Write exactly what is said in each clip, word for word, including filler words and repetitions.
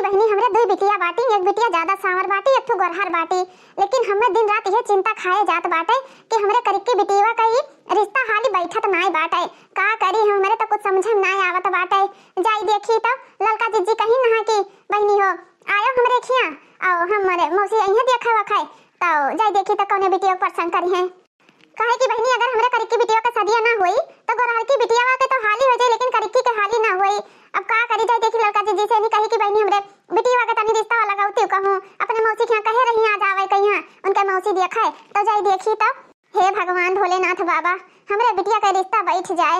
बहिनी, हमरे दुई बिटिया बाटी, एक बिटिया ज्यादा साँवर बाटी, एक ठो गोरहर बाटी, लेकिन हमें दिन रात इहे चिंता खाए जात बाटे कि हमरे करिकी बिटिया का ई रिश्ता हाली बैठत नाई बाटे। का करी, हमरे तो कुछ समझ में नाई आवत बाटे। जाई देखी तो ललका जिज्जी कहीं ना कि बहिनी हो, आयो हमरे खिया, आओ हमरे मौसी इहे देखे वखे, तो जाई देखी तो कौने बिटिया पसंद करी है। काहे कि बहिनी, अगर हमरे करिकी बिटिया के सदिया ना होई, तो गोरहरकी बिटिया के तो हाली हो जाई, लेकिन करिकी के हाली ना होई। अब का करी जाए, देखी ललका जिज्जी से नहीं कही कि बहिनी, हमरे बिटिया के तनी रिश्ता वाला गौती कहूँ, अपने मौसी के यहाँ कहे रही, आ जावे कहीं, उनके मौसी देखे, तो जाई देखी तो। हे भगवान भोलेनाथ बाबा, हमरे बिटिया के रिश्ता बैठ जाए।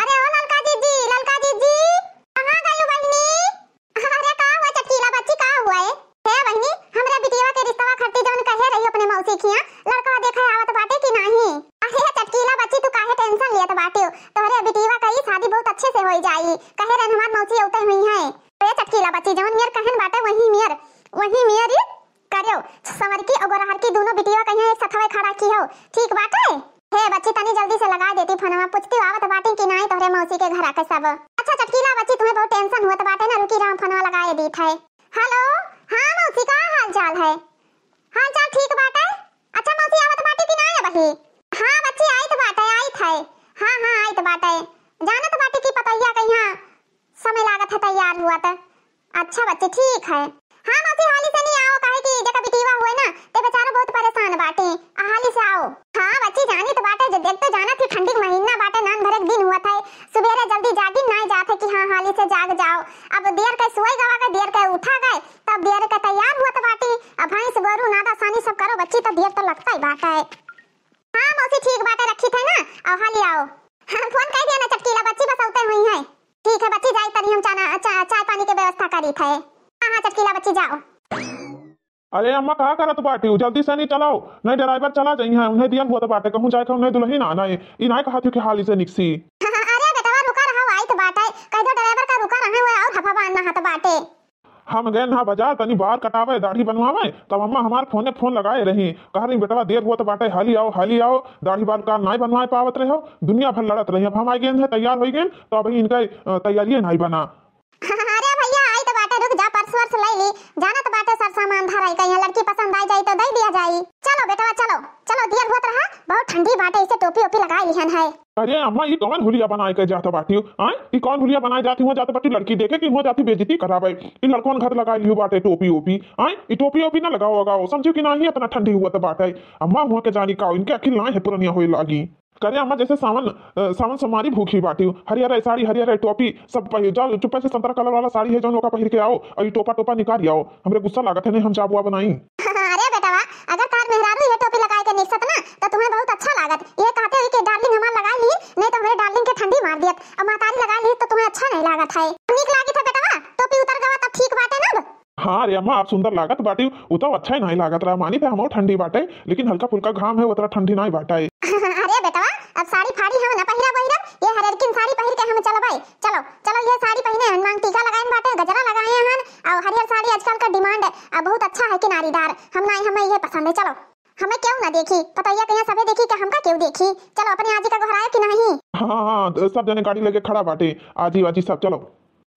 अरे ओ ललका जिज्जी, ललका जिज्जी, कहाँ गई बहिनी? अरे का हुआ चटकीला बच्ची, का हुआ है? हे बहिनी, हमरे बिटिया के रिश्तवा खरती जौन कहे रही अपने मौसी खिया, लड़का देखे आवत बाटे कि नाही? अरे चटकीला बच्ची, तू काहे tension लेत बाटे? तोहरे बिटिया का ई शादी बहुत अच्छे से होई जाई। कहे रहन हमार मौसी औते हुई है। अरे चटकीला बच्ची, जौन मेर कहन बाटे वही मेर, वही मेर करियो। संवरकी और गोरहरकी दोनों बिटिया कहीं एक सथवे खड़ा की हो, ठीक बाटे? हे बच्ची, तनी जल्दी से लगा देती फोनवा, पूछती आवत बाटे कि नाही तोहरे मौसी के घरा के सब। अच्छा चटकीला बच्ची, तुम्हें बहुत tension हुआ बाटे ना, रुकी रहा, फोनवा लगाए दीत है। हेलो, हाँ मौसी, का हाल चाल है? हाल चाल ठीक बाटे। अच्छा मौसी, आवत बाटे कि नाही अबही? हाँ बच्ची, आइत बाटे, आइत है। हाँ हाँ, आइत बाटे। जानत बाटे कि पतोहिया कहिया समय लागत है तैयार हुआ त। अच्छा बच्ची, ठीक है। हाँ मौसी, हाली से नहीं आओ, काहे कि जेका बिटिया हुए ना, ते बेचारा बहुत परेशान बाटे। आ, हाली से आओ। हाँ बच्ची, जानी तो बाटे, जे देख तो जानत ही, ठंडी के महीना बाटे, नान भरे के दिन हुआ था, सुबेरे जल्दी जागी ना जात है कि हाँ हाली से जाग जाओ। अब देर के सोए गवा के, देर के उठा गए, तब देर के तैयार हुआ तो बाटी। अब भैंस गोरू नादा सानी सब करो बच्ची, तो देर तो लगता ही बाटे। हाँ मौसी, ठीक बाटे, रखी थे ना, आओ हाली आओ। हाँ, फोन कर दिया ना चटकीला बच्ची, बस औते हुई है। ठीक है बच्ची, जाई तनी हम चाना, चा-, चाय पानी के व्यवस्था करी थे। हाँ हाँ चटकीला बच्ची, जाओ। अरे अम्मा, का करत बाटी? जल्दी से नहीं चलाओ, नहीं ड्राइवर चला जाई है, उन्हें दियन होत बाटे, कहूँ जाए के उन्हें दुल्हन आना है, ई नहीं कहत हो कि हाली से निकसी। अरे बेटवा, रुका रहा, आइत बाटे, कह दो ड्राइवर का रुका रहा है, और हफा बांधना हाथ बाटे। हम गए ना बाजार तनी बार कटावे, दाढ़ी बनवावे, तब अम्मा हमार फोने फोन लगाए रही, कह रही, "बेटवा, देर होत बाटे, हाली आओ, हाली आओ, दाढ़ी बाल का नाई बनवाए पावत रहे हो।" दुनिया भर लड़त रही। अब हम आ गए हैं, तैयार हो गए, तो अभी इनका, अ, तैयारिये नाई बना। अरे भैया, आई तो बाटे, रुक जा, पर्स वर्स ले ली, जानत बाटे सब सामान धराई, कहीं लड़की पसंद आ जाई तो दे दिया जाई। चलो बेटवा, चलो, चलो, देर होत रहा, बहुत ठंडी बाटे, इसे टोपी ओपी लगाई लिहन है। अरे अम्मा, ई कौन हुलिया बनाए के जात बाटी हो? आय, ई कौन हुलिया बनाए जाती हुआ जात बाटी? लड़की देखे कि हुआ जाती बेइज्जती करावे। ई लड़कवन घर लगाए लियो बाटे टोपी ओपी। आय, ई टोपी ओपी ना लगाओ, लगाओ, समझो कि नाही, इतना ठंडी हुआ तो बाटे। अम्मा हुआ के जानी का, इनके अखिल ना है, पुरनिया होए लागी। करे अम्मा, जैसे सावन, अ, सावन सोमवारी भूखी बाटी हो। हरियर है साड़ी, हरियर है टोपी, सब पहिर जाओ। चुप्पे से संतरा कलर वाला साड़ी है जौन, ओका पहिर के आओ, और ई टोपा टोपा निकाल आओ। हमरे गुस्सा लागत है, नहीं हम चाबुआ बनाई। अरे बेटवा, अगर तार मेहरारू ये टोपी लगाए के निकसत ना, तो तुम्हें बहुत अच्छा लागत। ये कहते हुए कि डार्लिंग हमार लगा ली, नहीं तो हमरे डार्लिंग के ठंडी मार दियत। अब महतारी लगा ली तो तुम्हें अच्छा नहीं लागत है। नीक लागित है बेटवा, टोपी उतर गवा तब ठीक बाटे ना अब। हाँ रे अम्मा, आप सुंदर लागत बाटी, उ तो अच्छा ही नहीं लागत रहा। मानी थे हमहू ठंडी बाटे, लेकिन हल्का फुल्का घाम है, उतना ठंडी नहीं बाटे। अरे बेटवा, अब साड़ी फाड़ी हम ना पहिरब वहिरब, ये हरेरकिन साड़ी पहिर के हम चलबे। चलो चलो, ये साड़ी पहिने हन, मांग टीका लगाइन बाटे, गजरा लगाए हन, और हरियर साड़ी आजकल का demand है, अब बहुत अच्छा है किनारीदार। हम ना, हमें ये पसंद है। चलो, हमें क्यों ना देखी, पतोहिया कहिया सभे देखी कि हमका क्यों देखी। चलो, अपने आजी का गोहराए कि नहीं? हाँ, हाँ, सब जने गाड़ी लेके खड़ा बाटे, आजी वाजी सब। चलो।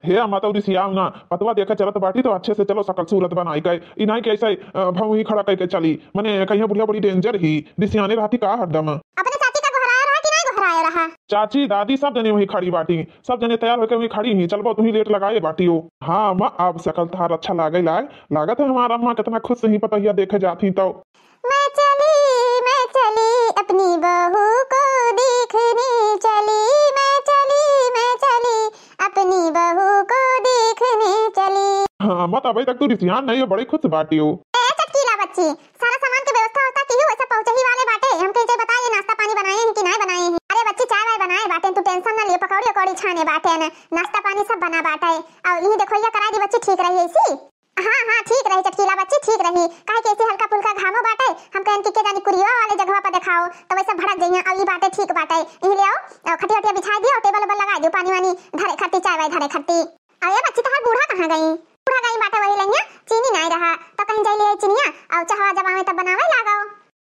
हे अम्मा, तो रिसियाओ ना, पतवा देखे चलत बाटी तो अच्छे से चलो, सकल सूरत बनाई के। ई नहीं कि ऐसे, अ, भौंही खड़ा करके चली, मने कहिया बुढ़िया बड़ी danger ही, रिसियाने रहती का हरदम। अपने चाची का गोहराया रहा कि नहीं गोहराया रहा? चाची, दादी सब जने वहीं खड़ी बाटी, सब जने तैयार होके वहीं खड़ी ही। चलबो, तुही लेट लगाए बाटी हो। हाँ अम्मा, अब सकल तहार अच्छा लागे लाग, लागत है हमार अम्मा कितना खुश ही पतोहिया देखे जाती तो। मैं चली, मैं चली, अपनी बहू को देखने चली, मैं चली, मैं चली, अपनी बहू को देखने चली। हाँ अम्मा, तो अभी तक तू रिसियान नहीं हो, बड़ी खुश बाटी हो। ए चटकीला बच्ची, सारा सामान के व्यवस्था होता की हो, वैसे पहुंचे ही वाले बाटे। हमके जे बताइए, नाश्ता पानी बनाए हैं कि नहीं बनाए हैं? अरे बच्ची, चाय वाय बनाए बाटे, तू tension ना लियो, पकौड़ी उकौड़ी छाने बाटे न, नाश्ता पानी सब बना बाटे। और यही देखो, ये कराई दी बच्ची, ठीक रही ऐसी। हाँ हाँ, ठीक रही चटकीला बच्ची, ठीक रही। काहे कि ऐसे हल्का फुल्का घामो बाटे, हम कहन कि के जानी कुरिया वाले जगह पर देखाओ, तो वैसे भड़क जइया। अब ई बाटे, ठीक बाटे, यही ले आओ, और खटिया उटिया बिछाई दियो, टेबल उबल लगाई दियो, पानी वानी धरे खरती, चाय वाय धरे खरती। अरे बच्ची, तहार बूढ़ा कहाँ गई? बूढ़ा गई बाटे वही लइया, चीनी नाई रहा, तो कहीं जाई ले आई चीनिया, और चहवा जब आवे तब बनावे लागो।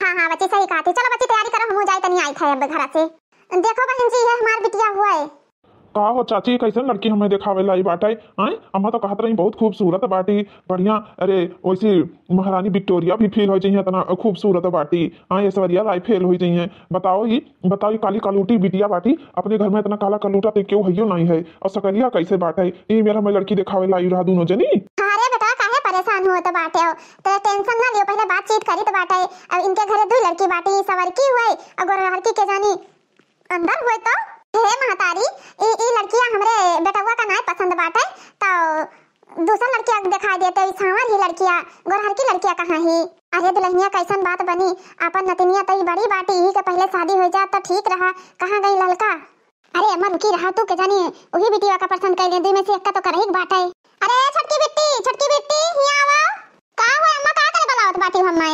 हाँ हाँ बच्ची, सही कहती। चलो बच्ची, तैयारी करो, हमहू जाई तनी आई थे अब घर से। देखो बहन जी, ये हमार बिटिया हुआ है। का हो चाची, कैसन लड़की हमें देखावे लाई बाटे? आय, अम्मा तो कहत रही बहुत खूबसूरत बाटी, बढ़िया। अरे, वैसी महारानी विक्टोरिया भी फील हो जाइए, इतना खूबसूरत बाटी। आय, ऐश्वर्या राय फेल हो जाइए। बताओ ही, बताओ, ई काली कलूटी बिटिया बाटी, अपने घर में इतना काला कलूटा तो केहू हइयो नहीं है। और सकलिया कैसे बाटे? ई मेर हमें लड़की देखावे लाई रहा दोनों जनी। अरे बेटा, काहे परेशान होत बाटे हो? तो टेंशन ना लियो, पहले बातचीत करी तो बाटे। अब इनके घरे दो लड़की बाटी, सवरकी हुए और गोरहरकी के जानी अंदर हुए तो। हे महतारी, ई, ई लड़किया हमरे बेटवा का नाय पसंद बाटे, तो दूसर लड़किया देखाई देते, ई सांवर ही लड़किया, गोरहरकी लड़किया कहाँ ही? अरे दुल्हनिया, कैसन बात बनी? आपन नतिनिया तो ई बड़ी बाटी, यही के पहले शादी हो जात तो ठीक रहा। कहाँ गई ललका? अरे अम्मा रुकी रहा, तू के जानी वही बिटिया का पसंद कर ले, दुई में से एक का तो करही के बाटे। अरे छोटकी बिट्टी, छोटकी बिट्टी, हियाँ आवा। का हुआ अम्मा, का करे बुलावत बाटी हम्मे?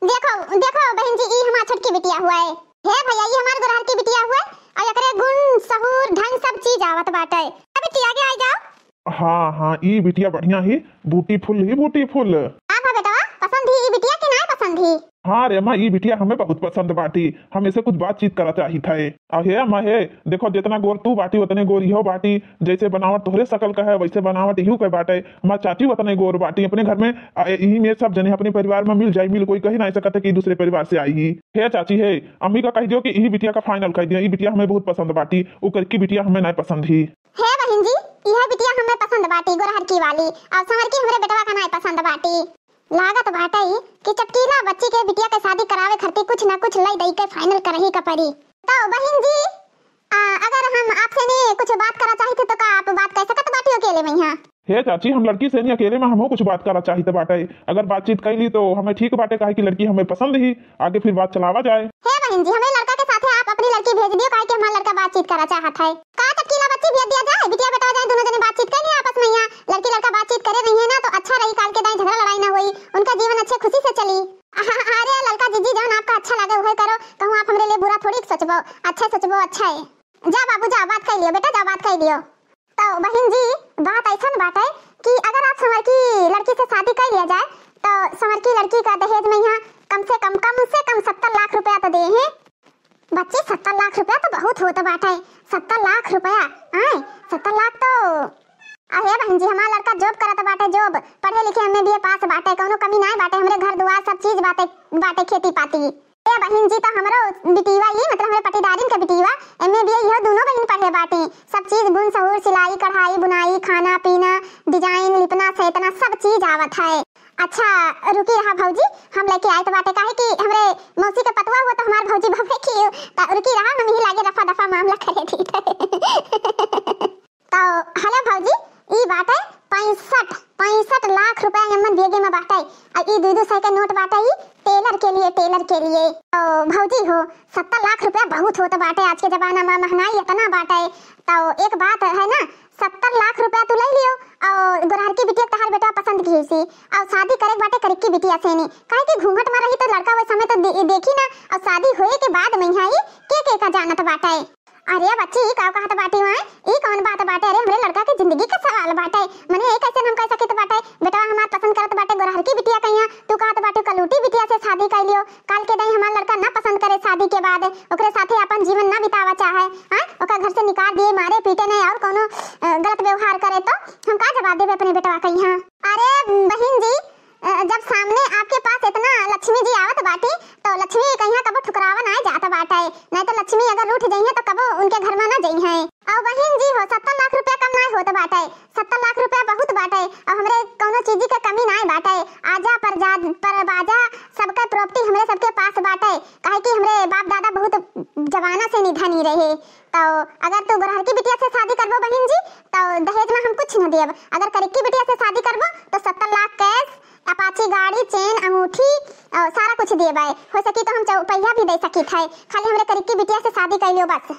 देखो, देखो बहन जी, ई हमार छोटकी बिटिया हुआ है। हे भैया, ई हमार गोरहरकी बिटिया हुआ है और एकरे गुण, सहूर, ढंग सब चीज आवत बाटे। ए बिट्टी, आगे आई जाओ। हाँ, हाँ, ई बिटिया बढ़िया ही, ब्यूटीफुल ही, ब्यूटीफुल। का भा बेटवा, पसंद ही ई बिटिया कि नाय पसंद ही? हाँ रे माँ, ई बिटिया हमें बहुत पसंद बाटी, हम इसे कुछ बातचीत करा चाहित है। आ हे अम्मा हे, देखो जितना गोर तू बाटी उतने गोर इहो बाटी, जैसे बनावट तोहरे शकल का है वैसे बनावट इहू के बाटे। हमार चाची उतने गोर बाटी, अपने घर में आ, यही में सब जने अपने परिवार में मिल जाई, मिल कोई कही नहीं सकत है कि दूसरे परिवार से आई ही। हे चाची हे, अम्मी का कह दियो कि यही बिटिया का फाइनल कर दिया, ई बिटिया हमें बहुत पसंद बाटी, उ करकी बिटिया हमें नहीं पसंद ही। हे बहिन जी, यह बिटिया हमें पसंद बाटी, गोरहरकी वाली, और संवरकी हमरे बेटवा का नहीं पसंद बाटी। लागत बाटे कि चटकीला बच्ची के बिटिया के शादी करावे खातिर कुछ ना कुछ लई दई के फाइनल करही का पड़ी। तो बहिन जी, आ, अगर हम आपसे ने कुछ बात करा चाहित तो का आप बात कर सकत बाटी अकेले में यहाँ? हे चाची, हम लड़की से नहीं अकेले में हमहू कुछ बात करा चाहित बाटे। अगर बातचीत कर ली तो हमें ठीक बाटे, काहे कि लड़की हमें पसंद ही, आगे फिर बात चलावा जाए। हे बहिन जी, हमरे लड़का के साथे आप अपनी लड़की भेज दियो, काहे कि हमार लड़का बातचीत करा चाहत है। का चटकीला बच्ची भेज दिया जाए, बिटिया बेटवा जाए, दोनों जने बातचीत कर लिया आपस में। यहाँ लड़की लड़का बातचीत करे रही है ना तो अच्छा रही, काल के दाई झगड़ा लड़ाई ना होई, उनका जीवन अच्छे खुशी से चली। अरे ललका जिज्जी, जौन आपका अच्छा लगे उहे करो, कहूँ आप हमरे लिए बुरा थोड़ी सोचबो, अच्छा सोचबो, अच्छा है। जा बाबू जा, बात कर लियो बेटा, जा बात कर लियो। तो बहिन जी, बात ऐसन बाटे कि अगर आप संवरकी लड़की से शादी कर लिया जाए तो संवरकी लड़की का दहेज में यहाँ कम से कम, कम से कम सत्तर लाख रुपया तो दे हैं। बच्ची, सत्तर लाख रुपया तो बहुत होत बाटे। सत्तर लाख रुपया, आय, सत्तर लाख तो। अरे बहिन जी, हमार लड़का जॉब करत बाटे, जॉब, पढ़े लिखे एमए बीए पास बाटे, कौनो कमी नाय बाटे, हमरे घर दुआर सब चीज बाटे, बाटे खेती पाती। ए बहिन जी, तो हमरो बिटिया ही, मतलब हमरे पटीदारिन के बिटिया, एमए बीए इहो दोनों बहिन पढ़े बाटे। सब चीज गुण सहूर, सिलाई, कढ़ाई, बुनाई, खाना पीना, डिजाइन, लिपना, सेतना, सब चीज आवत है। अच्छा, रुकी रहा भौजी, हम लेके आए तो बाटे, काहे कि हमरे मौसी के पतवा हुआ तो हमार भौजी भवे की, तो रुकी रहा, हम ही लागे रफा दफा मामला करे थी। तो हेलो भौजी, ई बाटे पैंसठ, पैंसठ लाख रुपया एमन बेगे में बाटे। आ ई दू दू सौ के नोट बाटे, ई टेलर के लिए, टेलर के लिए। तो भौजी हो, सत्तर लाख रुपया बहुत होत बाटे आज के जमाना में, महंगाई इतना बाटे। तो एक बात है ना, सत्तर लाख रुपया तू ले लियो और गोरहरकी बिटिया के तहार बेटा पसंद की सी, और शादी करे के बाटे करिक्की बिटिया से नहीं, काहे कि घूंघट में रही तो लड़का वो समय तो दे-, देखी ना, और शादी होए के बाद में यहाँ ई के के का जानत बाटे। अरे बच्ची, ई का कहत बाटी माँ? ई कौन बात बाटे? अरे, हमरे लड़का के जिंदगी के सवाल बाटे। मने, ई कैसे हम कह सकित बाटे? बेटवा हमार पसंद करत बाटे गोरहरकी बिटिया कहिया, तू कहत बाटे कलूटी बिटिया से शादी कर लियो। काल के दाई हमार लड़का ना पसंद करे शादी के बाद, ओकरे साथे अपन जीवन ना बितावा चाहे, हाँ? ओकर घर से निकाल दिए, मारे पीटे नहीं और कोनो, अ, गलत व्यवहार करे तो हम का जवाब देबे अपने बेटवा कहिया? अरे बहिन जी, अ, जब सामने आपके पास इतना लक्ष्मी जी आवत बाटी, तो लक्ष्मी कहिया कबो ठुकरावा ना जात बाटे, नहीं तो लक्ष्मी अगर रूठ जइहे तो कबो उनके घर में ना जइहे। और बहिन जी हो, सत्तर लाख रुपया कम ना होत बाटे, सत्तर लाख रुपया बहुत बाटे। और हमरे कौनो चीज के कमी ना बाटे, आजा पर जा, पर बाजा, सबके प्रॉपर्टी हमरे सबके पास बाटे, काहे कि हमरे बाप दादा बहुत जमाना से निधनी रहे। तो अगर तू गोरहरकी बिटिया से शादी करबो बहिन जी, तो दहेज में हम कुछ न देब। अगर करिक्की बिटिया से शादी करबो, तो सत्तर लाख कैश, अपाची गाड़ी, चेन, अंगूठी, और सारा कुछ देबे। हो सकी तो हम चौपहिया भी दे सकित है। खाली हमरे करिक्की बिटिया से शादी कर लियो बस।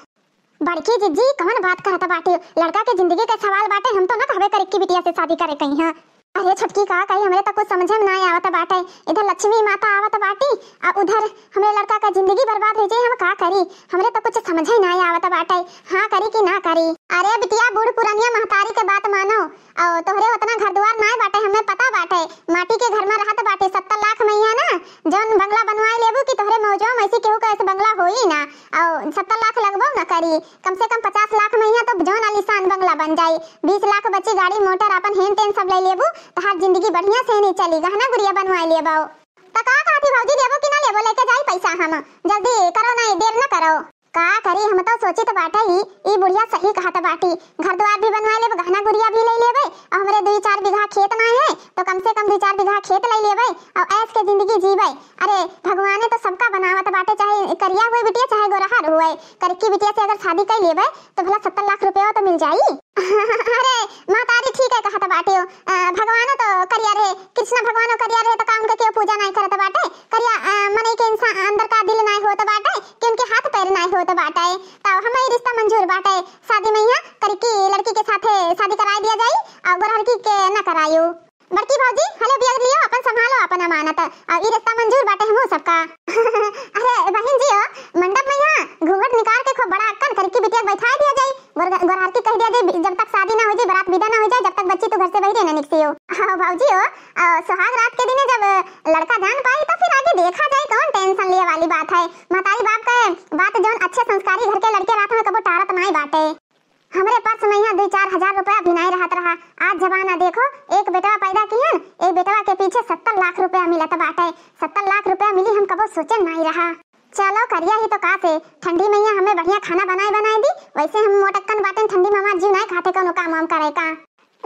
बड़की जिज्जी, कौन बात कहत बाटे? लड़का के जिंदगी के सवाल बाटे, हम तो ना कहबे करिक्की बिटिया से शादी करे कहीं, हाँ। अरे छोटकी, का कही, हमरे तो कुछ समझे में ना आवत बाटे। इधर लक्ष्मी माता आवत बाटी, आ उधर हमरे लड़का का जिंदगी बर्बाद हो जाए, हम का करी? हमरे तो कुछ समझे ना आवत बाटे, हाँ करी कि ना करी? अरे बिटिया, बूढ़ पुरनिया महतारी के बात मानो, और तोहरे उतना घर दुआर ना बाटे, हमें पता बाटे, माटी के घर में रहत बाटे। सत्तर लाख में यहाँ ना जौन बंगला बनवाए लेबू कि तोहरे मौजवा में ऐसी केहू का ऐसे बंगला होई ना, और सत्तर लाख लगबो ना करी, कम से कम पचास लाख में यहाँ तो जौन आली लेबू, तहार जिंदगी बढ़िया से नहीं चली, गहना गुरिया बनवाए लेबो। त का कहती भौजी, लेबो कि ना लेबो? लेके जाई पैसा हम, जल्दी करो, नहीं देर न करो। का करी, हम तो सोचित बाटे ही, ई बुढ़िया सही कहत बाटी, घर द्वार भी बनवा लेबे, गहना गुरिया भी ले लेबे, और हमरे दुई चार बीघा खेत ना है, तो कम से कम दुई चार बीघा खेत ले लेबे, और ऐश के जिंदगी जीबे। अरे, भगवाने तो सबका बनावत बाटे, चाहे करिया हुए बिटिया, चाहे गोरहर हुए। करिकी बिटिया से अगर शादी कर लेबे, तो भला सत्तर लाख रुपया तो मिल जाई। अरे, महतारी ठीक है कहत बाटे हो। अ, भगवानो तो करिया रहे, कृष्णा भगवानो करिया रहे, तो का उनके केहू पूजा नहीं करत बाटे? करिया, अ, मनई के इंसान अंदर का दिल नहीं होत बाटे कि उनके हाथ पैर नहीं होत बाटे? तो हमें ई रिश्ता मंजूर बाटे। शादी में यहाँ करिकी लड़की के साथे शादी कराई दिया जाई और गोरहरकी के न करायु। बड़की भौजी, हलो बिया लियो, अपन संभालो अपन अमानत। और ई रिश्ता मंजूर बाटे हमहू सबका। अरे बहिन जी हो, मंडप में यहाँ घूंघट निकाल के खूब बड़ा अक्कन करिकी बिटिया के बैठाए दिया जाई। गोर-, गोरहरकी कह दिया जाई, जब तक शादी ना हो जाए, बारात विदा ना हो जाए, जब तक बच्ची तू घर से बाहर ना निकसियो। हाँ भौजी हो, और सुहाग रात के दिने जब लड़का जान पाई तो फिर आगे देखा जाए, कौन tension लिए वाली बात है। महतारी बाप के बात जौन अच्छे संस्कारी घर के लड़के रात में कबो टारत नाई बाटे। हमरे पर्स में यहाँ दुई चार हजार रुपया भी नाई रहत रहा। आज जमाना देखो, एक बेटवा पैदा किहन, एक बेटवा के पीछे सत्तर लाख रुपया मिलत बाटे। सत्तर लाख रुपया मिली, हम कबो सोचे नाई रहा। चलो करिया ही तो का से, ठंडी में यहाँ हमें बढ़िया खाना बनाए बनाए दी। वैसे हम मोटक्कन बाटेन, ठंडी में हमार जीव नाई खाते कौनो काम वाम करे का।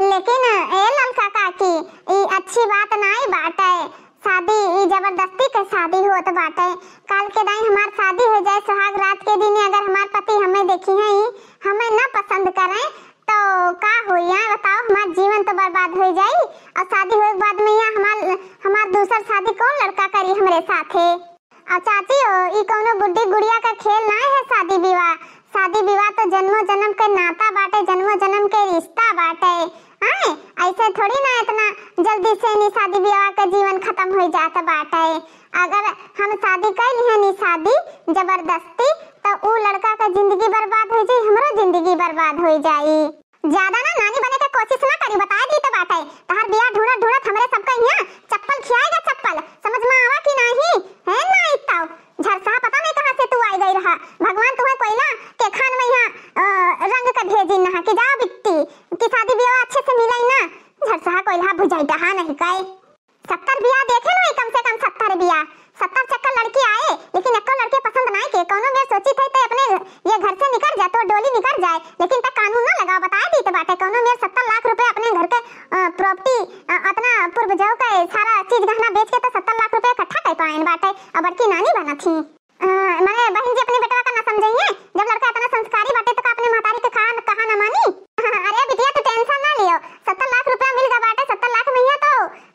लेकिन ए ललका काकी, ई अच्छी बात नाई बाटे। शादी, ई जबरदस्ती के शादी होत बाटे। काल के दाई हमार शादी हो जाए, सुहाग रात के दिने अगर हमार पति हमें देखी हैं, हमें न पसंद करें, तो का होई? यहाँ बताओ, हमार जीवन तो बर्बाद हो जाई। और शादी होए के बाद में यहाँ हमार, हमार दूसर शादी कौन लड़का करी हमरे साथे? और चाची हो, ई कौनो गुड्डी गुड़िया का खेल ना है शादी विवाह। शादी विवाह तो जन्मों जन्म के नाता बाटे, जन्मों जन्म के रिश्ता बाटे। आए, ऐसे थोड़ी ना इतना जल्दी से नी शादी विवाह का जीवन खत्म हो जात बाटे। अगर हम शादी कर लिहनी शादी जबरदस्ती, तो ऊ लड़का का जिंदगी बर्बाद हो जाई, हमरो जिंदगी बर्बाद हो जाई। ज्यादा ना नानी बने के कोशिश ना करी, बताए दी तो बाटे। तहार बियाह ढूंढत ढूंढत हमरे सबका यहाँ चप्पल खियाएगा चप्पल, समझ में आवा कि नाही? है ना इत्ताओ? झरसहा पता नहीं कहाँ से तू आई गई रहा। भगवान तुम्हें कोयला के खान में यहाँ, अ, रंग के भेजी ना कि जा बिट्टी, कि शादी ब्याह अच्छे से मिलाई ना। झरसहा कोयला बुझाई डहा नहीं कहे। सत्तर बियाह देखे लो, कम से कम सत्तर बियाह, सत्तर चक्कर लड़की आए, लेकिन एको लड़के पसंद नाई के। कौनो मेर सोची थे तो अपने ये घर से निकल जा, तो डोली निकल जाए, लेकिन त कानून ना लगाओ, बताए दी तो बाटे। कौनो मेर सत्तर लाख रुपए अपने घर के, अ, property, अ, अतना पूर्वजों के सारा चीज गहना बेच के तो सत्तर लाख रुपए इकट्ठा कर पाएन बाटे। अब बड़की नानी बनत ही। अ, मने बहिन जी अपने बेटवा का ना समझइहे, जब लड़का इतना संस्कारी बाटे तो का अपने महतारी के कहा, कहा ना मानी? अरे बिटिया तू tension ना लियो, सत्तर लाख रुपया मिल गवा बाटे, सत्तर लाख में ही तो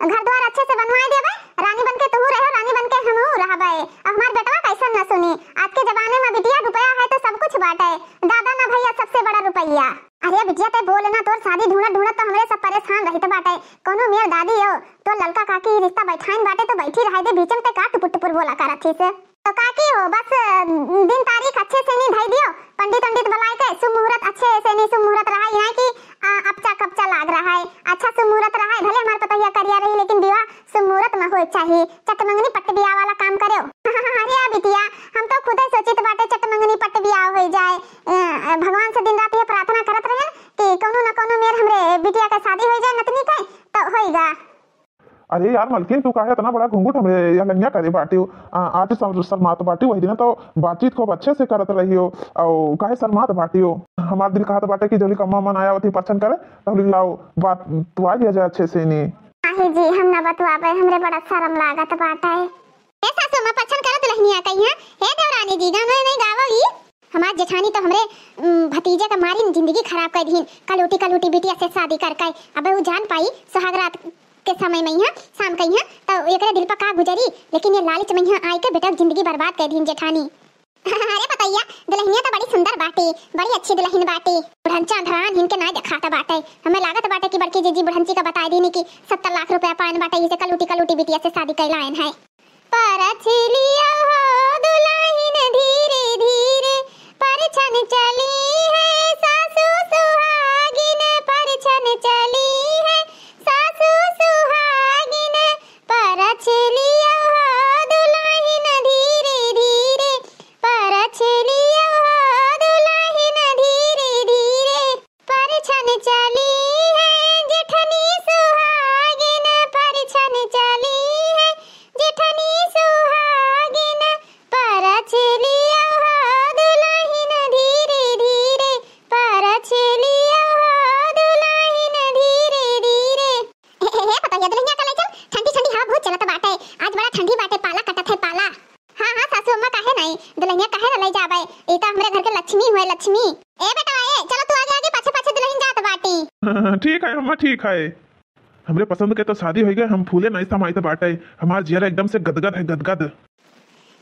घर द्वार अच्छे से बनवाए देबे, रानी बन के तू रहो, रानी बन के हम रहबे। अब हमार बेटवा कैसन ना सुनी, आज के जमाने में बिटिया रुपया है तो सब कुछ बाटे, दादा ना भैया सबसे बड़ा रुपया। अरे बिटिया ते बोल ना, तोर शादी ढूंढत ढूंढत तो हमरे सब परेशान रहित बाटे, कौनो मेर दादी हो, तोर ललका काकी रिश्ता बैठाइन बाटे तो बैठी रहे दे, बीच में ते का टुपुर टुपुर बोला करत थी से? तो काकी हो, बस, अ, दिन तारीख अच्छे से नहीं धई दियो, पंडित उंडित बुलाए के शुभ मुहूर्त अच्छे से नहीं, शुभ मुहूर्त रहा, यहाँ की, अ, अपचा कपचा लाग रहा है, अच्छा शुभ मुहूर्त रहा है, भले हमार पतोहिया करिया रही लेकिन विवाह शुभ मुहूर्त में होए चाहिए, चट मंगनी पट बियाह वाला काम करो। अरे बिटिया, हम तो खुदे सोचित बाटे चट मंगनी पट बियाह हो जाए, अ, भगवान से दिन रात ये प्रार्थना करत रहे कि कौनो न कौनो मेर हमरे बिटिया के शादी हो जाए नतनी के, तो होइगा। अरे यार मलकिन, तू काहे इतना बड़ा घुंघुट हमरे यह लंगिया करे बाटियो? आ, आज सर-, शर्मात बाटियो, वही दिन तो बातचीत खूब अच्छे से करत रहियो, और काहे शर्मात बाटियो? हमार दिल कहत बाटे कि जौली कम्मा मन आया होती परछन करे, तौली लाओ बात तुआ लिया जाए अच्छे से नी। नाही जी, हम ना बतवाबे, हमरे बड़ा शर्म लागत बाटे। ए सासू माँ, परछन करत दुलहनिया कहिया, हे देवरानी जी, गाना नहीं गावो ही। हमार जेठानी तो हमरे, उम, भतीजे का मारी जिंदगी खराब कर दीन। कलूटी, कलूटी बिटिया से शादी कर के। अबे उ जान पाई सुहाग रात के समय में यहाँ, शाम के यहाँ, तो एकरे दिल पर का गुजरी। लेकिन ये लालच में यहाँ आए के बेटा जिंदगी बर्बाद कर दीन जेठानी। अरे पतैया, दुलहनिया तो बड़ी सुंदर बाटे, बड़ी अच्छी दुलहन बाटे। बुढ़ंचा अंधरान इनके ना देखात बाटे। हमें लागत बाटे कि बड़की जीजी बुढ़ंची का बताए दीनी कि सत्तर लाख रुपया पायन बाटे, इसे कलूटी, कलूटी बिटिया से शादी कैलायन है। परछ लिया हो दुलहिन धीरे धीरे, परछन चली है सासु सुहागिन, परछन चली है सासु सुहागिन। परछ लिया हो दुलहिन धीरे धीरे, परछ लिया हो दुलहिन धीरे धीरे। परछन चली है जेठनी सुहा ए दुलहिनिया का लइ चल, ठंडी ठंडी हवा बहुत चलत बाटे। आज बड़ा ठंडी बाटे, पाला कटत है, पाला। हाँ, हाँ, सासू अम्मा, काहे नाई? दुलहिनिया काहे ना लइ जाबे? ई तो हमरे घर के लक्ष्मी हुए, लक्ष्मी। ए बेटवा, ए, चलो तू आगे आगे, पाछे पाछे दुलहिन जात बाटी। ठीक है अम्मा, ठीक है। हमरे पसंद के तो शादी होइ गए, हम फूले नाई समाइत बाटे। हमार जियरा एकदम से गदगद है, गदगद।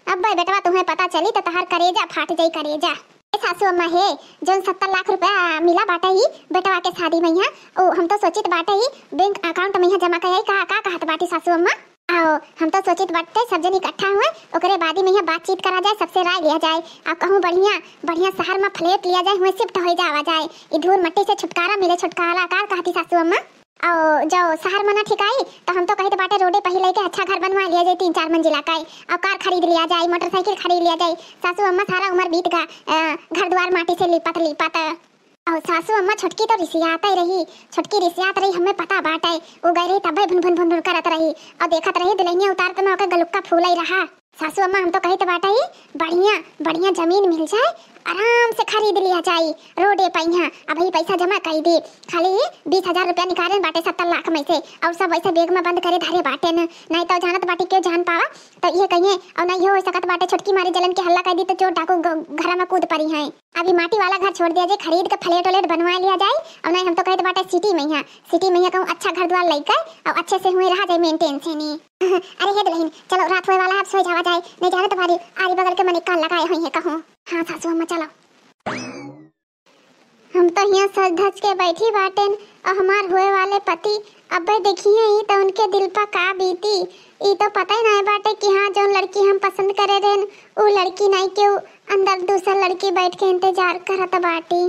अब्बे बेटवा, तुम्हें पता चली तो तहार करेजा फाट जाई, करेजा। ए सासू अम्मा हे, जौन सत्तर लाख रुपया मिला बाटे ही बेटवा के शादी में यहाँ, ओ हम तो सोचित बाटे ही बैंक account में यहाँ जमा कराई, का, का कहत बाटी सासू अम्मा? आओ, हम तो सोचित बाटे सब जन इकट्ठा हुए, ओकरे बादी में यहाँ बातचीत करा जाए, सबसे राय लिया जाए, आ कहूँ बढ़िया, बढ़िया शहर में flat लिया जाए, हुए shift हो जावा जाए, ई धूल मट्टी से छुटकारा मिले, छुटकारा। का कहती सासू अम्मा? और जो शहर में ना ठिकाई, तो हम तो कहित बाटे रोडे पर ही लेके अच्छा घर बनवा लिया जाए, तीन चार मंजिला का, और car खरीद लिया जाए, मोटरसाइकिल खरीद लिया जाए। सासू अम्मा सारा उम्र बीत गा, अ, घर द्वार माटी से लिपत लिपत। और सासू अम्मा छोटकी तो रिसियात ही रही, छोटकी रिसियात रही, हमें पता बाटे। वो गए रही तबे भुन भुन भुन भुन करत रही, और देखत रही दुलहिनिया उतार पे में ओकर गलुक्का फूल ही रहा। सासू अम्मा, हम तो कहित बाटे ही, बढ़िया, बढ़िया जमीन मिल जाए, आराम से खरीद लिया जाए, रोडे पे यहाँ अभी पैसा जमा कई दी। खाली बीस हजार रुपया निकाले बाटे सत्तर लाख में से, और सब वैसे bag में बंद करे धरे बाटे न, नहीं तो जानत बाटे क्यों जान पावा, तो ये कहिए, और नहीं हो सकत बाटे छोटकी मारी जलन के हल्ला कर दी तो चोर डाकू ग-, घर में कूद पड़ी हैं। अभी माटी वाला घर छोड़ दिया जाए, खरीद के flat व्लेट बनवा लिया जाए, और नहीं हम तो कहित बाटे city में यहाँ, city में यहाँ कहूँ अच्छा घर द्वार लेके और अच्छे से हुए रहा जाए, maintain से नहीं। अरे हे दुलहिन, चलो रात होए वाला है, अब सोए जावा जाए, नहीं जाने तुम्हारी आरी बगल के मने कान लगाए हुई है कहूँ। हाँ सासू अम्मा, चलो। हम तो हियाँ सज धज के बैठी बाटेन, और हमार होए वाले पति अब्बे देखी हैं, ई तो उनके दिल पर का बीती। ई तो पता ही नहीं बाटे कि हाँ, जौन लड़की हम पसंद करे रहेन, उ लड़की नहीं, केहू अंदर दूसर लड़की बैठ के इंतजार करत बाटी।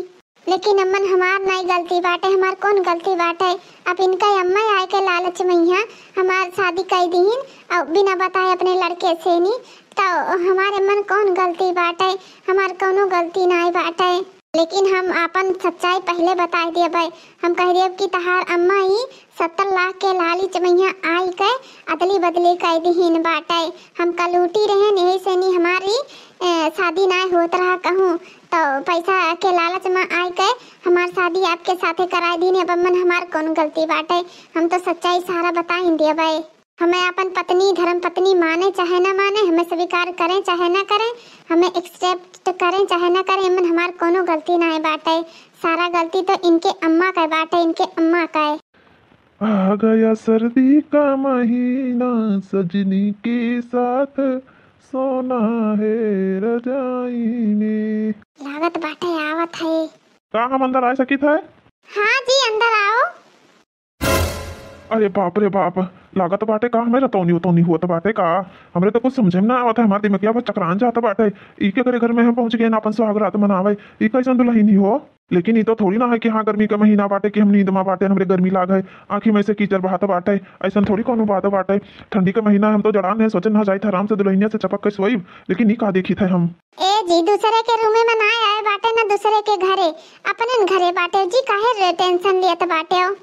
लेकिन अम्मन, हमार नाई गलती बाटे, हमार कौन गलती बाटे? अब इनका अम्मा आए के लालच में यहाँ हमार शादी कई दीन और बिना बताए अपने लड़के से नी, तो हमार अम्मन कौन गलती बाटे? हमार कौनो गलती नाई बाटे। लेकिन हम आपन सच्चाई पहले बताई देबे। हम कह देब कि तहार अम्मा ही सत्तर लाख के लालच में यहाँ आई के अदली बदली कई दीन बाटे। हम कलूटी रहेन, यही से नी हमारी, ए, शादी नाई होत रहा कहूँ। तो पैसा के लालच में आए के हमार शादी आपके साथे कराए दीन। अब अम्मन, हमार कौन गलती बाटे? हम तो सच्चाई सारा बताइन देबे। हमें अपन पत्नी, धर्म पत्नी माने चाहे ना माने, हमें स्वीकार करें चाहे ना करें, हमें accept करें चाहे ना करें, अम्मन हमार कौनो गलती नाई बाटे। सारा गलती तो इनके अम्मा का बाटे, इनके अम्मा का। आ गया सर्दी का महीना, सजनी के साथ सोना है रजाई में। लागत बाटे आवत है। का हम अंदर आ सकित है? हाँ जी, अंदर आओ। अरे बाप रे बाप, लागत बाटे का हमें रतौनी उतौनी हुअत बाटे का? हमरे तो कुछ समझे में ना आवत है, हमार दिमागिया बस चकरान जात बाटे। ई के करे घर में हम पहुँच गए ना अपन सुहाग रात मनावे, ई कैसन दुलहिन ही हो? लेकिन ई तो थोड़ी ना है कि हाँ, गर्मी के महीना बाटे कि हम नींद मा बाटे, हमरे गर्मी लाग है, आँखी में से कीचड़ बहात बाटे, ऐसन थोड़ी कौनो बात बाटे। ठंडी के महीना हम तो जड़ान है, सोचे ना जाइत आराम से दुलहिनिया से चपक के सोइब, लेकिन ई का देखित है हम। ए जी, दूसरे के रूमे में ना आए बाटे ना दूसरे के घरे, अपने न घरे बाटे जी, काहे रे tension लेत बाटे हो?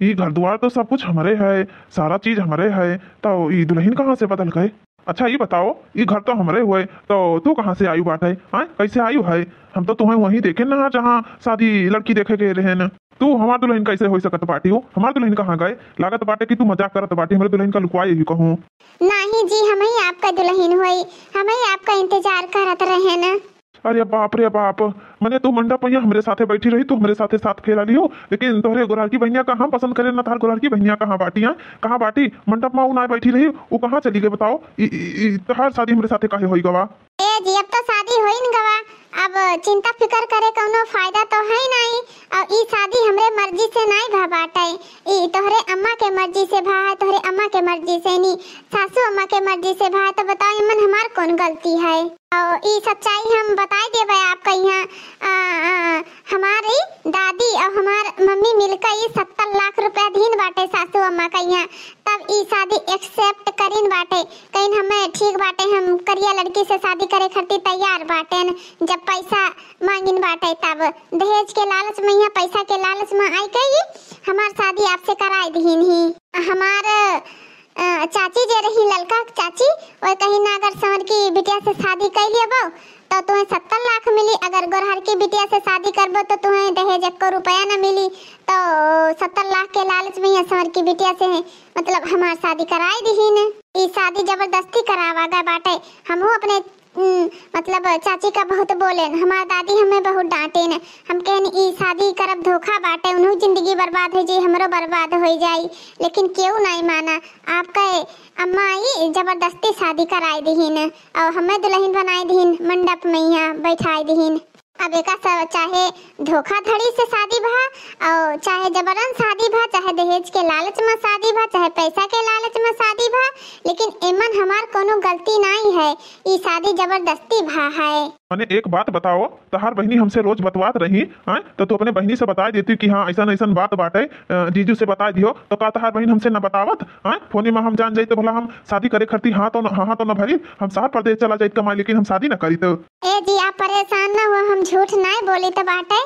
ई घर दुआर तो सब कुछ हमरे है, सारा चीज हमरे है, तो ई दुलहिन कहाँ से बदल गए? अच्छा, ई बताओ, ई घर तो हमरे हुए, तो तू कहाँ से आयु बाटे? हाँ, कैसे आयु है? हम तो तुम्हें वहीं देखे ना, जहाँ शादी लड़की देखे गए रहे न। तू हमार दुलहिन कैसे हो सकत बाटी हो? हमार दुलहिन कहाँ गए? लागत बाटे कि तू मजाक करत बाटी, हमरे दुलहिन का लुकवाए ही कहूँ। नाही जी, हम ही आपका दुलहिन होई, हम ही आपका इंतजार करत रहे न। अरे बाप रे बाप, मने तू मंडप में हमरे साथे बैठी रही, तू हमरे साथे साथ खेला लियो, लेकिन तोहरे गोरहरकी बहनिया का हम पसंद करे ना, तोहर गोरहरकी बहनिया कहाँ बाटी हैं? कहाँ बाटी? मंडप में उ ना बैठी रही, उ कहाँ चली गई बताओ? ई, ई, ई तोहार शादी हमरे साथे काहे होई गवा? ए जी, अब तो शादी होइन गवा, अब चिंता फिकर करे कौनो फायदा तो है नहीं। और ई शादी हमरे मर्जी से नहीं भा बाटे, ई तोहरे अम्मा के मर्जी से भा है, तोहरे अम्मा के मर्जी से नी, सासू अम्मा के मर्जी से भा है। तो बताओ, इमन हमार कौन गलती है? और ई सच्चाई हम बताई देबे आपका यहाँ। आ, आ, हमारी दादी और हमार मम्मी मिलकर ई सत्तर लाख रुपया दीन बाटे सासू अम्मा का यहाँ, तब ई शादी accept करीन बाटे। कहीं हमें ठीक बाटे, हम करिया लड़की से शादी करे खातिर तैयार बाटेन। जब पैसा मांगिन बाटे तब दहेज के लालच में, यहाँ पैसा के लालच में आई के ई हमार शादी आपसे कराई दीन ही। हमार अ, चाची जे रही ललका चाची, वो कही ना अगर संवर की बिटिया से शादी कर लेबो, तो तुहें सत्तर लाख मिली। अगर गोरहर की बिटिया से शादी करबो तो तुहें दहेज एको रुपया न मिली। तो सत्तर लाख के लालच में ही असवर की बिटिया से, मतलब, हमार शादी कराई दिहिन। ई शादी जबरदस्ती करावा गए बाटे। हमहू अपने, उम, मतलब, चाची का बहुत बोलेन, हमार दादी हमें बहुत डांटेन। हम कहन, "ई शादी करब धोखा बाटे, उन्हू जिंदगी बर्बाद हो जाई, हमरो बर्बाद हो जाई।" लेकिन केहू नाई माना। आपका अम्मा आई जबरदस्ती शादी कराई दिहिन और हमें दुल्हन बनाई दिहिन, मंडप में यहाँ बैठाई दिहिन। अब एका स-, चाहे धोखाधड़ी से शादी भा, और चाहे जबरन शादी भा, चाहे दहेज के लालच में शादी भा, चाहे पैसा के लालच में शादी भा, लेकिन एमन हमार कोनो गलती नाई है, ई शादी जबरदस्ती भा है। मने एक बात बताओ, तहार बहिनी हमसे रोज बतवात रही, हैं? तो तू अपने बहिनी से बताए देती कि हाँ, ऐसन ऐसन बात बाटे, अ, जीजू से बताए दियो, तो का तहार बहिन हमसे न बतावत, हैं? फोने में हम जान जाई तो भला हम शादी करे खरती हाँ तो न, हाँ, हाँ तो न भरी, हम शहर परदेश चला जाइत कमाए, लेकिन हम शादी न करी तो। ए जी, आप परेशान न हो, हम झूठ नाय बोली तो बाटे,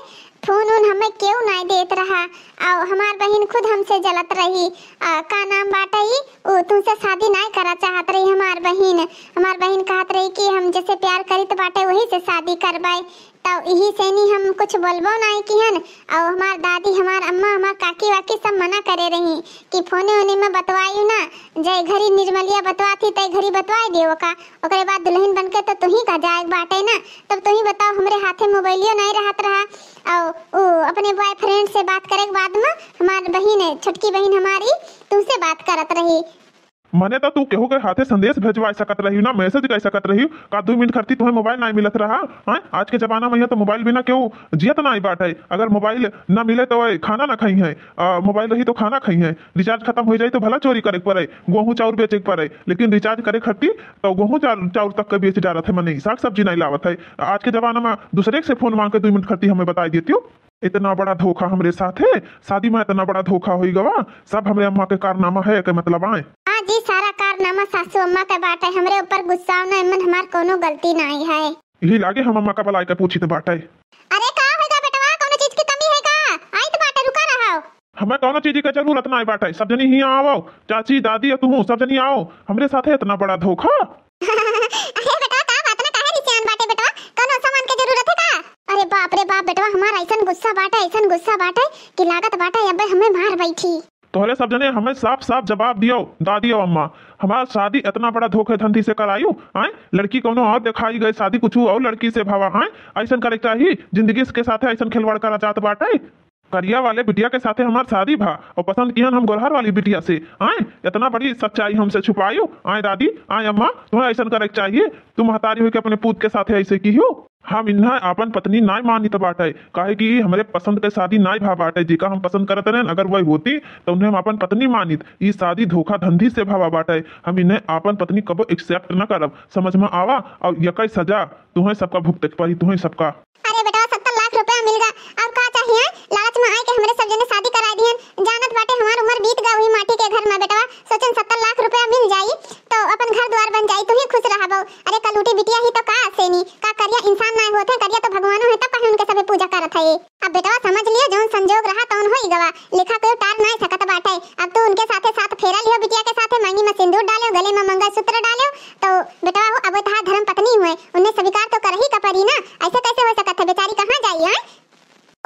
फोन उन हमें केहू नाय देत रहा, और हमार बहिन खुद हमसे जलत रही। आ, का नाम बाटे ई? उ तुमसे शादी नाय करा चाहत रही हमार बहिन। हमार बहिन कहत रही कि हम जैसे प्यार करी तो बाटे वही से शादी करबे। तो इही सेनी हम कुछ बोलबो नाय किहन। और हमार दादी, हमार अम्मा, हमार काकी वाकी सब मना करे रही कि फोने ओने में बतवाई ना, जय घरी निर्मलिया बतवा थी तय घरी बतवाई दियो का। ओकरे बाद दुल्हन बन के तो तुही का जाए बाटे ना। तब तुही बताओ, हमरे हाथे मोबाइलियो नाय रहत रहा। और उ अपने बॉयफ्रेंड से बात करे के बाद में हमार बहिन, छोटकी बहिन हमारी, तुमसे बात करत रही। मने तो तू केहू के हाथे संदेश भेजवा सकत रही ना, मैसेज कर सकत रही। का दू मिनट खरती तुम्हें मोबाइल नाय मिलत रहा? हैं? आज के जमाना में यहाँ तो मोबाइल बिना केहू जियत नाय बाटे। अगर मोबाइल ना मिले तो वह खाना ना खाई है, आ, मोबाइल रही तो खाना खाई है। रिचार्ज खत्म हो जाए तो भला चोरी करे के पड़े, गेहूँ चाउर बेचे के पड़े, लेकिन रिचार्ज करे खरती तो गेहूँ चाउर, चाउर तक के बेच डारत है मनई, साग सब्जी नाय लावत है। आज के जमाना में दूसरे से फोन मांग के दू मिनट खरती हमें बताई देती हो। इतना बड़ा धोखा हमरे साथ है, शादी में इतना बड़ा धोखा होई गवा, सब हमरे अम्मा के कारनामा है, के मतलब आए। हाँ जी, सारा कारनामा सासू अम्मा के बाटे, हमरे ऊपर गुस्सा न, एमन हमार कोनो गलती नाई है। यही लागे हम अम्मा का बुलाए के पूछित बाटे। अरे का होई गा बेटवा, कोनो चीज की कमी है का? आइत बाटे, रुका रहो। हमें कोनो चीज के जरूरत नाई बाटे, सब जनी हियाँ आवो, चाची, दादी, तू, सब जनी आओ, हमरे साथे इतना बड़ा धोखा। अरे बेटवा, का बात ना, काहे रिसियान बाटे बेटवा? कौनो सामान के जरूरत है का? अरे बाप रे बाप बेटवा, हमार ऐसन गुस्सा बाटे, ऐसन गुस्सा बाटे कि लागत बाटे अबे हमें मार बैठी। तोहरे सब जने हमें साफ साफ जवाब दियो, दादी और अम्मा, हमार शादी इतना बड़ा धोखे धंधी से करायु, आए? लड़की कौनो और दिखाई गए, शादी कुछ और लड़की से भवा, आए? ऐसन करे के चाही, जिंदगी के साथे ऐसन खिलवाड़ करा जात बाटे। करिया वाले बिटिया के साथे हमार शादी भा और पसंद किहन हम गोरहर वाली बिटिया से। आए, इतना बड़ी सच्चाई हमसे छुपायु? आए दादी, आए अम्मा, तुम्हें ऐसन करे के चाहिए। तुम महतारी होके अपने पूत के साथे ऐसे किहु? हम इन्हें आपन पत्नी नाय मानित बाटे, काहे कि ई हमरे पसंद के शादी नाय भा बाटे। जेका हम पसंद करत रहन, अगर वही होती तो उन्हें हम आपन पत्नी मानित। ई शादी धोखा धंधी से भवा बाटे, हम इन्हें आपन पत्नी कबो एक्सेप्ट न करब। समझ में आवा? और यकई सजा तुम्हें सबका भुगते के पड़ी, तुम्हें सबका। अरे बेटवा, सत्तर लाख रुपया मिल गा, अब का चाहिए? लालच में आए के हमरे सब जने शादी कराए दिहन। जानत बाटे हमार उम्र बीत गा वही माटी के घर में बेटवा। सोचन सत्तर लाख रुपया मिल जाई तो अपन घर द्वार बन जाई, तू ही खुश रहबो। अरे कलूटी बिटिया ही तो का सेनी, का करिया इंसान ना होत है, करिया तो भगवानो है, तब काहे उनके सभे पूजा करत है। अब बेटवा समझ लियो, जौन संजोग रहा तौन होई गवा, लेखा कोई टार नाय सकत बाटे। अब तू उनके साथे साथ फेरा लियो, बिटिया के साथे मांगी में सिंदूर डालियो, गले में मंगलसूत्र डालियो, तो बेटवा हो, अब वो तहार धर्म पत्नी हुए, उन्हें स्वीकार तो करही का परी ना। ऐसे कैसे हो सकत है, बेचारी कहाँ जाई है?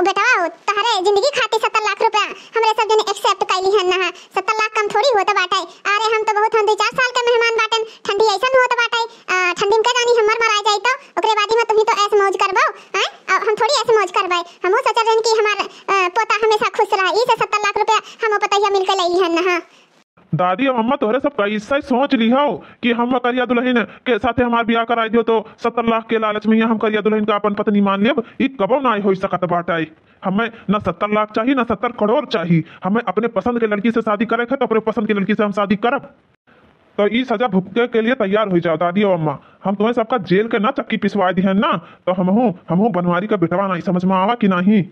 ओ बेटवा हो, तहरे जिंदगी खातिर सत्तर लाख रुपया हमरे सब जने एक्सेप्ट कैली हन ना। सत्तर लाख कम थोड़ी होत बाटे। अरे हम तो बहुत, हम दो चार साल के मेहमान बाटन, ठंडी ऐसन होत बाटे, आ, ठंडी में का जानी हमर मराए जाई तो, ओकरे बादी में तुही तो ऐस मौज करबो, हैं? अब हम थोड़ी ऐस मौज करबे। हमहू सोचल रहन कि हमार, अ, पोता हमेशा खुश रहे, ई से सत्तर लाख रुपया हम पतैया मिलके लैली हन ना। दादी और अम्मा, तोहरे सब कैसे सोच लिहो कि हम करिया दुल्हन के साथे हमार बियाह कराई दियो तो सत्तर लाख के लालच में हम करिया दुल्हन का अपन पत्नी मान लेब? ई कबो ना हो सकत बाटे। हमें ना सत्तर लाख चाहिए, ना सत्तर करोड़ चाहिए। हमें अपने पसंद के लड़की से शादी करे के है तो अपने पसंद के लड़की से हम शादी करब। तो ई सजा भुगते के लिए तैयार हो जाओ दादी और अम्मा। हम तुम्हें सबका जेल के ना चक्की पिसवाए दिहन ना, तो हमहू, हमहू बनवारी का बेटवा नहीं, समझ में आवा कि नहीं?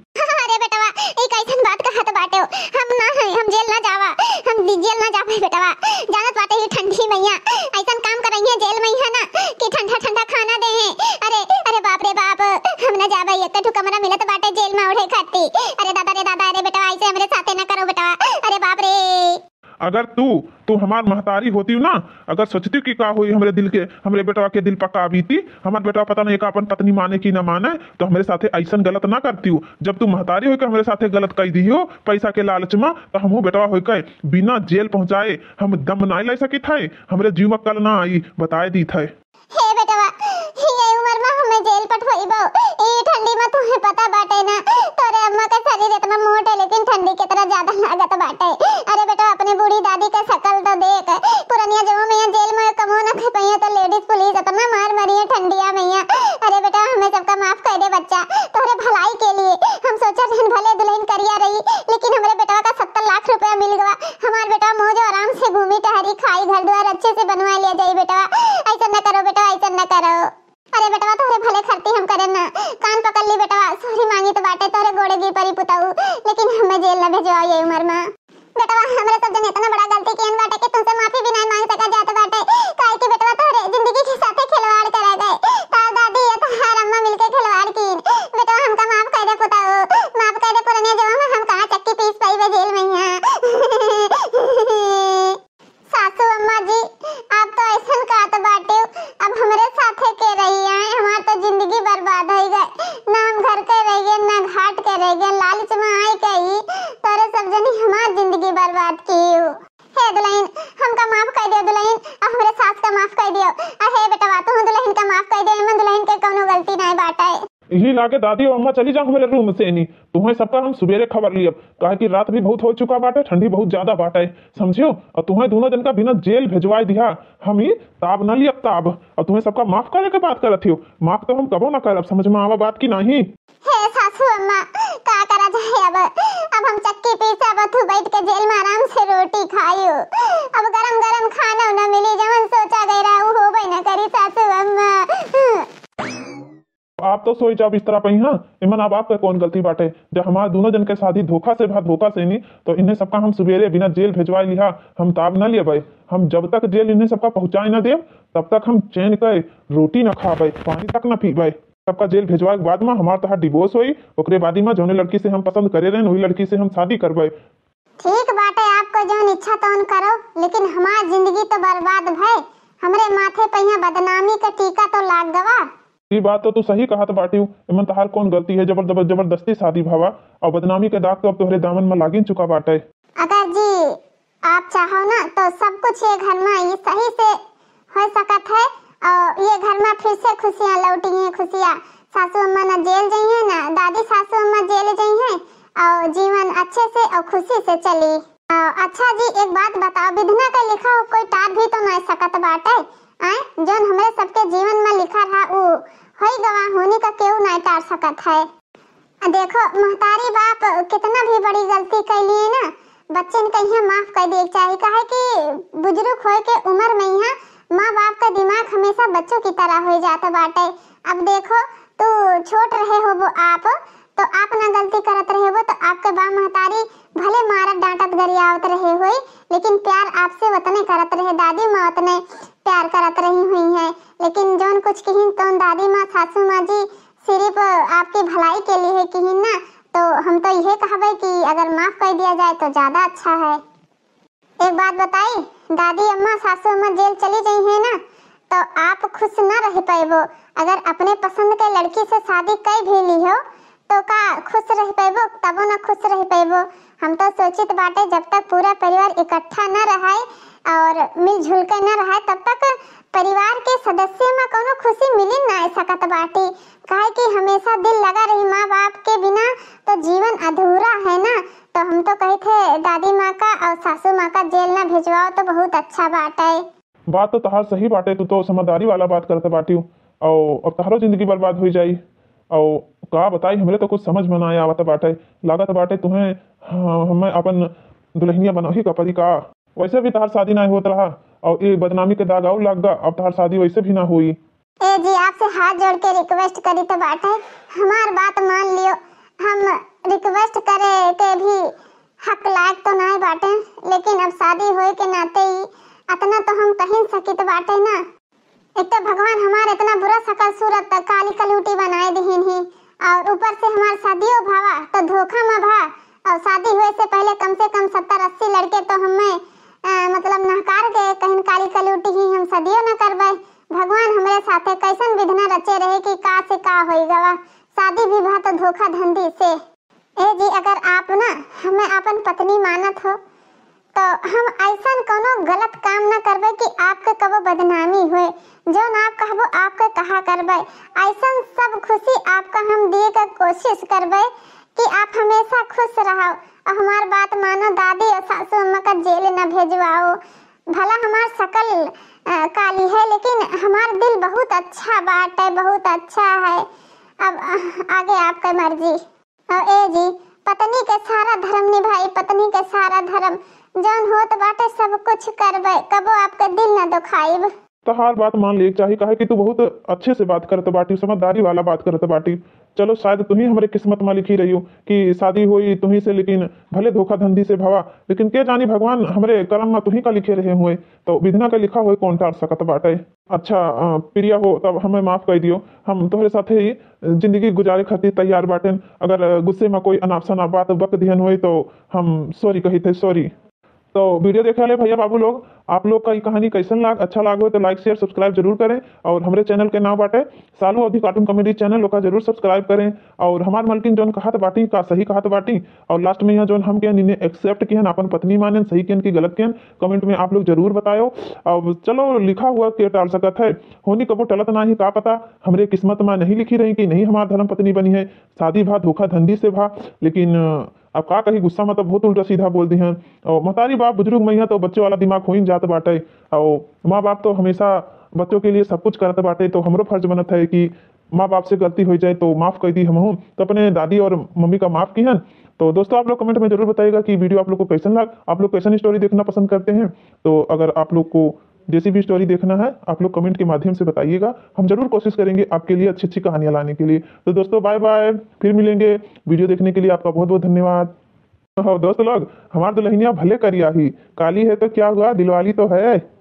अरे बेटवा, ई कैसन बात कहत बाटे हो? हम ना है, हम जेल ना जावा, हम दि-, जेल ना जाबे बेटवा। जानत बाटे ही ठंडी मैया ऐसन काम करइहे जेल में है ना कि ठंडा ठंडा खाना दे हैं। अरे, अरे बाप रे बाप, हम ना जाबे, ये तो ठुकमरा मिलत बाटे जेल में ओढ़े खाती। अरे दादा रे दादा, अरे बेटवा ऐसे हमरे साथे ना करो बेटवा, अरे बाप रे। अगर तू, तू हमार महतारी होती ना, अगर सोचती कि का होई हमरे दिल के, हमरे बेटवा के दिल पर का बीती, हमार बेटवा पता नहीं का अपन पत्नी माने कि ना माने, तो हमरे साथे ऐसन गलत ना करती हो। जब तू महतारी होके हमरे साथे गलत कई दी हो पैसा के लालच में, तो हमहू बेटवा होके बिना जेल पहुँचाए हम दम ना ले सकित है, हमरे जीव में कल ना आई, बताए दीत है। हे बेटवा, ये उम्र में हमें जेल पठवइबो? ई ठंडी में तुहे पता बाटे ना, तोरे अम्मा के शरीर इतना मोट है, लेकिन ठंडी कितना ज्यादा लागत बाटे। अरे बेटवा, अपने बूढ़ी दादी के शकल तो देख। पुरनिया जमा में यहाँ जेल में कमो न खा पाइए, तो लेडीज पुलिस इतना मार मारी है ठंडिया में यहाँ। अरे बेटवा, हमें सबका माफ कर दे बच्चा, तोहरे भलाई के लिए। हम सोचा रहन भले दुल्हन करिया रही, लेकिन हमरे बेटवा का सत्तर लाख रुपया मिल गवा। हमार बेटवा मौज आराम से घूमी टहरी, खाई, घर द्वार अच्छे से बनवा लिया जाई बेटवा। ऐसा न करो बेटवा, ऐसा न करो। अरे बेटवा, तोहरे भले खरती हम करे ना, कान पकड़ ली बेटवा, सॉरी मांगी तो बाटे, तोहरे गोड़े गिर परी पुताऊ, लेकिन हमें जेल न भेजवाओ ये उम्र में। बेटवा, हमरे सब जन इतना बड़ा गलती कियन बाटे कि तुमसे माफी भी नहीं मांग सका जात बाटे, काहे कि बेटवा तोहरे जिंदगी के साथे खिलवाड़ करा गए। तार दादी या तोहार अम्मा मिलके खिलवाड़ कीन। बेटवा, हमका माफ कर दे पुताऊ, माफ कर दे, पुरनिया जमा में हम कहाँ चक्की पीस पाइबे जेल में यहाँ। सासू अम्मा जी, आप तो ऐसन कहत बाटे, अब हमरे साथे के रही आए, हमार तो जिंदगी बर्बाद हो गए, ना हम घर के रह गए, ना घाट के रह गए, लालच में आए के ही तोरे सब जनी हमार जिंदगी बर्बाद की हो। हे दुल्हन, हमका माफ कर दियो दुल्हन, अब हमरे सास का माफ कर दियो। आ हे बेटवा, तू दुल्हन का माफ कर दियो, एमन दुल्हन के कौनो गलती नहीं बाटे। यही लागे दादी और अम्मा चली जा हमरे रूम से नी, तुम्हें सबका हम सुबेरे खबर लियब, काहे कि रात भी बहुत हो चुका बाटे, ठंडी बहुत ज्यादा बाटे, समझियो। और तुम्हें दोनों जन का बिना जेल भेजवाए दिया, हम ही ताब ना लियब ताब। और तुम्हें सबका माफ करे के बात करत हियो, माफ तो हम कबो ना करब, समझ में आवा बात की नहीं। हे सासू अम्मा, का करा जाए अब? अब हम चक्की पीसब, तू बैठ के जेल में आराम से रोटी खाइयो। अब गरम गरम खाना ना मिली, जवन सोचा गई रहा, उ होबे ना करी सासू अम्मा। आप तो सोई जाओ बिस्तरा पे ही, हाँ? इमन अब आपका कौन गलती बाटे? जब हमार दोनों जन के शादी धोखा से भा धोखा से नी, तो इन्हें सबका हम सुबेरे बिना जेल भेजवाए लिहा, हम ताब ना लिए भाई। हम जब तक जेल इन्हें सबका पहुँचाए ना देब, तब तक हम चैन के रोटी ना खाबे, पानी तक ना पीबे। सबका जेल भेजवाए के बाद में हमार तोहार डिवोर्स होई, ओकरे बाद में जौने लड़की से हम पसंद करे रहन, वही लड़की से हम शादी करबे। ठीक बाटे, आपको जौन इच्छा तौन करो, लेकिन हमार जिंदगी तो बर्बाद भय, हमरे माथे पे यहाँ बदनामी का टीका तो लाग गवा। ई बात तो तू सही कहत बाटियो, एमन तहार कौन गलती है, जबर-, जबर-, जबरदस्ती शादी भवा, और बदनामी के दाग तो अब तोहरे दामन में लागिन चुका बाटे। अगर जी आप चाहो ना तो सब कुछ ये घर में ये सही से हो सकत है, और ये घर में फिर से खुशियाँ लौटी हैं, खुशियाँ। सासू अम्मा ना जेल जई हैं, ना दादी सासू अम्मा जेल जई हैं, और जीवन अच्छे से और खुशी से चली। आ, अच्छा जी, एक बात बताओ, विधना का लिखा हो कोई टार भी तो नहीं सकत बाटे? आए, जौन हमरे सबके जीवन में लिखा रहा, उ होई गवा, होनी का केहू नहीं टार सकत है। आ देखो, महतारी बाप कितना भी बड़ी गलती कर लिए ना, बच्चन के यहाँ माफ कर दिए के चाही, काहे कि बुजुर्ग होए के उम्र में यहाँ माँ बाप का दिमाग हमेशा बच्चों की तरह हो जाता बाटे। अब देखो, तू छोट रहे हो वो आप, तो आप ना गलती करत रहे हो, तो आपके बा महतारी भले मारत डांटत गरियावत रहे होई, लेकिन प्यार आपसे उतने करत रहे, दादी माँ उतने प्यार करत रही हुई हैं। लेकिन जौन कुछ किहिन तौन दादी माँ, सासू माँ जी सिर्फ आपकी भलाई के लिए किहिन ना, तो हम तो यह कहबे कि अगर माफ कर दिया जाए तो ज्यादा अच्छा है। एक बात बताई, दादी अम्मा, सासू अम्मा जेल चली गई हैं ना, तो आप खुश ना रह पैबो। अगर अपने पसंद के लड़की से शादी कई भी ली हो, तो का खुश रह पैबो? तबो ना खुश रह पैबो। हम तो सोचित बाटे, जब तक पूरा परिवार इकट्ठा ना रहे और मिलजुल के ना रहे, तब तक परिवार के सदस्य में कोनो खुशी मिली ना सकत बाटी, काहे कि हमेशा दिल लगा रही माँ बाप के बिना, तो जीवन अधूरा है ना। तो हम तो कही थे दादी माँ का और सासू माँ का जेल ना भेजवाओ तो बहुत अच्छा बाटे। बात तो तहार सही बाटे, तू तो समझदारी वाला बात करत बाटियो, और अब तहारो जिंदगी बर्बाद हो जाई। और का बताई, हमरे तो कुछ समझ में ना आवत बाटे। लागत बाटे तुहें, हाँ, हमें अपन दुल्हनिया बनही का परी का? वैसे भी तहार शादी ना होत रहा, और ये बदनामी के दाग और लाग गा, अब तहार शादी वैसे भी ना होई। ए जी, आपसे हाथ जोड़ के रिक्वेस्ट करी तो बाटे, हमार बात मान लियो। हम रिक्वेस्ट करे के भी हक लायक तो नाय बाटे, लेकिन अब शादी होए के नाते ही अतना तो हम कहिन सकित बाटे ना। एक तो भगवान हमार इतना बुरा शकल सूरत काली कलूटी बनाए दिहिन ही, और ऊपर से हमार शादियों भावा तो धोखा में भा, और शादी होए से पहले कम से कम सत्तर अस्सी लड़के तो हमें अ, मतलब नहकार के कहिन काली कलूटी ही हम शादियो न करबै। भगवान हमरे साथे कैसन विधना रचे रहे कि का से का होई गवा। शादी भी भा तो धोखा धंधी से। ए जी, अगर आप ना हमें आपन पत्नी मानत हो तो हम ऐसन कोनो गलत काम न करबै कि आपके कबो बदनामी होए। जौन आप कहबो आपके कहा करबै। ऐसन सब खुशी आपका हम दिए के कोशिश करबै कि आप हमेशा खुश रहो। और हमार बात मानो दादी और सासू अम्मा का जेल न भेजवाओ। भला हमार शकल, अ, काली है लेकिन हमार दिल बहुत अच्छा बाटे, बहुत अच्छा है। अब, अ, आगे आपका मर्जी। और ए जी, पत्नी के सारा धर्म निभाई, पत्नी के सारा धर्म, जौन होत बाटे सब कुछ करबै, कबो आपके दिल न दुखाइब। तहार बात मान लेक चाही, काहे कि तू बहुत अच्छे से बात करत बाटी, समझदारी वाला बात करत बाटी। चलो, शायद तुही हमरे किस्मत मा लिखी रही हो कि शादी होई तुही से, लेकिन भले धोखा धंधी से भवा, लेकिन के जानी भगवान हमरे करम मा तुही का लिखे रहे हुए, तो विधना का लिखा हुए कौन टार सकत बाटे। अच्छा, अ, प्रिया हो, तब हमें माफ कर दियो, हम तोहरे साथे ही जिंदगी गुजारे खातिर तैयार बाटेन। अगर, अ, गुस्से मा कोई अनाप शनाप बात बक दिहन होई तो हम sorry कही थे, sorry। तो video देखे वाले भैया बाबू लोग, आप लोग का ई कहानी कैसन लाग, अच्छा लागो तो like, share, subscribe जरूर करें और हमरे channel के नाम बाटे सालू अवधी cartoon comedy channel, ओका जरूर subscribe करें। और हमार मलकिन जौन कहत बाटी का सही कहत बाटी, और last में यहाँ जौन हम किहन इन्हें accept किहन, आपन पत्नी मानेन, सही किहन कि गलत किहन, comment में आप लोग जरूर बतायो। अब चलो, लिखा हुआ के टाल सकत है, होनी कबो टलत ना ही, का पता हमरे किस्मत में नहीं लिखी रही कि नहीं हमार धर्म पत्नी बनी है, शादी भा धोखा धंधी से भा। लेकिन अब का कही, गुस्सा में तो बहुत उल्टा सीधा बोल दिहन। और महतारी बाप बुजुर्ग मइया तो बच्चों वाला दिमाग होइन जात बाटे। और माँ बाप तो हमेशा बच्चों के लिए सब कुछ करत बाटे, तो हमरो फर्ज बनत है कि माँ बाप से गलती हो जाए तो माफ कर दी हमहू। तो अपने दादी और मम्मी का माफ किहन। तो दोस्तों, आप लोग comment में जरूर बताइएगा कि video आप लोग को कैसन लग, आप लोग कैसन story देखना पसंद करते हैं। तो अगर आप लोग को जैसी भी story देखना है, आप लोग comment के माध्यम से बताइएगा, हम जरूर कोशिश करेंगे आपके लिए अच्छी अच्छी कहानियाँ लाने के लिए। तो दोस्तों, bye bye, फिर मिलेंगे। Video देखने के लिए आपका बहुत बहुत धन्यवाद। हो दोस्त लोग, हमार दुल्हनिया भले करिया ही, काली है तो क्या हुआ, दिलवाली तो है।